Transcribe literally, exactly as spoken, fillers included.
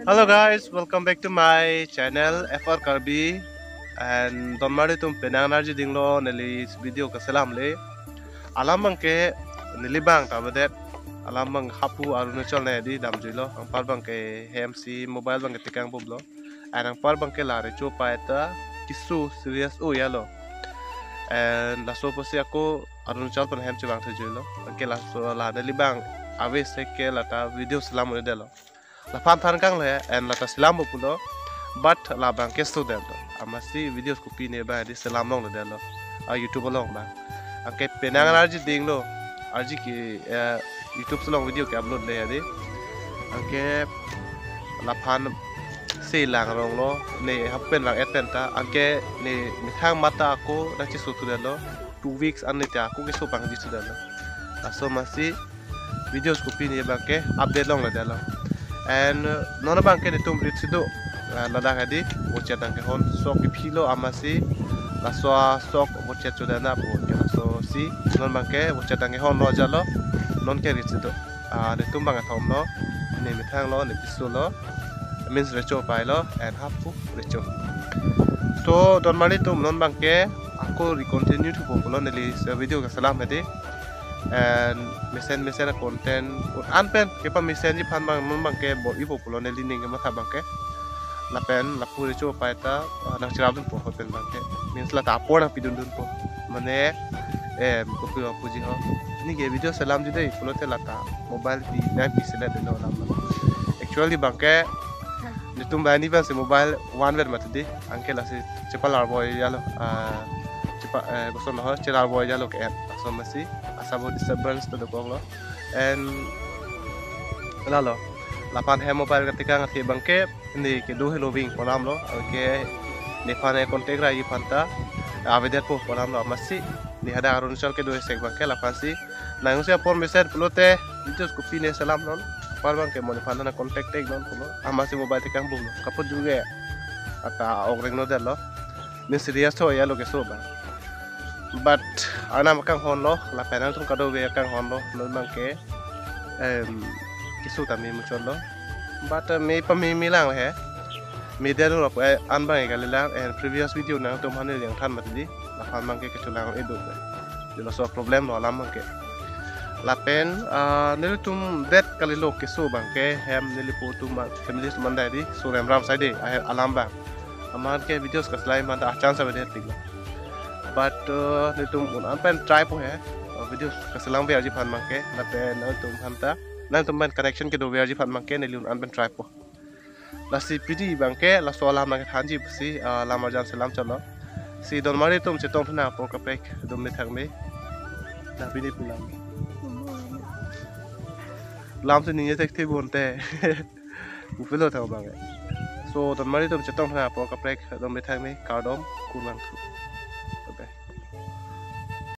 Hello guys, welcome back to my channel F R Karbi. And donmari atum penang arnisi dinglo, neli video kaselam le. Alam abangke neli abang ta avedet. Alam abang hapu Arunachal nangji damjuilo. Anpar abangke hem si mobile abangke tekang boblo. And anpar abangke la recho apai ta keso serious o yalo. And laso apotsi ako Arunachal pen hem chevang thujuilo. Anke laso la neli abang ave seke lata video selam un-edetlo. Laphan than kanglo he, and lata selam bo pulo. But la abangke student lo. Amatsi videos kopine abang di selam longledetlo. A YouTube along abang. Anke penang arnisi dinglo. Arnisi ke, eh, YouTube along video ke-upload le he di. Anke laphan si lang ronglo. Ne hapu pen vang-et pen ta. Anke ne methang mata ako nangcheso thudetlo. Two weeks an ne ta ako keso abang di thudetlo. Laso amatsi videos kopine abangke update longledetlo. And, uh, non abangke netum rit si do, uh, ladak he di, WeChat nangkehon sok kephilo amatsi, laso sok WeChat chodana pu, ke laso si, non abangke WeChat nangkehon lo jalo, nonke rit si do. Ah, netum abang athom lo, ne methang lo, ne piso lo, means recho apai lo, and hapu recho. So, donmari atum non abangke, ako re-continue thupo pulo neli se video kaselam he di. And mesen mesen a-content un-an pen kepamesenji aphan abang non abangke bor-ipo pulo neli ning kematha abangke. Lapen lapu recho apai ta, ah, nangcherapdunpo hotel abangke. Means lata apor nangpidundunpo. Mane, em, kopi puji ho. Neli ke video selamji dei pulote lata mobile pi nangpi selet delo alam. Actually abangke netum banghini pensi mobile vanver mati di. Anke lasi chepalar boi jalo, ah, chepa, eh, koson ho, chelar boi jalo ke-et. Laso amatsi, asabo disturbance ta dokoklo. And lalo, laphan hem mobile katekang athe abangke, ne kedo helo ving pu alamlo, anke nephan e-contact raji aphan ta, avedetpo pu alamlo, amatsi, ne hadak Arunachal kedo esek abangke, laphansi, nangsi apor mesen pulote, videos kopine selam non, anpar abangke mo nephan nang-contact tek non pulo, amatsi mobile tekang bomlo, kapu juge, ata ong rengno detlo, ne serious ho yalo keso abang. But Arnam akanghon lo, lapen nangtum kadokave akanghon lo, non abangke, em, keso ta me muchot lo. But, uh, me pame me lang he. Me dia lo, eh, an abang kalilang, and previous video nangtum aphan neli nangthan mati di. Laphan abangke kecholang edo. Jelo so problem lo alam abangke. Lapen, ah, nelitum det kalilo keso abangke, hem neli po atum, ah, family atum mandai di, so remram sai di, ah, alam abang. Amat ke videos kaselam manta a-chance avedet tik. But, uh, netum un-an pen try po he. Uh, videos kaselam verji aphan abangke, lapen nangtum aphan ta, nangtum pen connection kedo verji aphan abangke, neli un-an pen try po. Lasi pini abangke, laso alam nangkethanji pusi, uh, lam arjan selam chotlo. Si donmari atum chetong thuna apor kaprek, dome thakme. Na pini pulang. Lam si ningje thekthe bonte. Upilo thang abang. So, donmari atum chetong thang apor kaprek dome thakme, kardom, kurvangthu.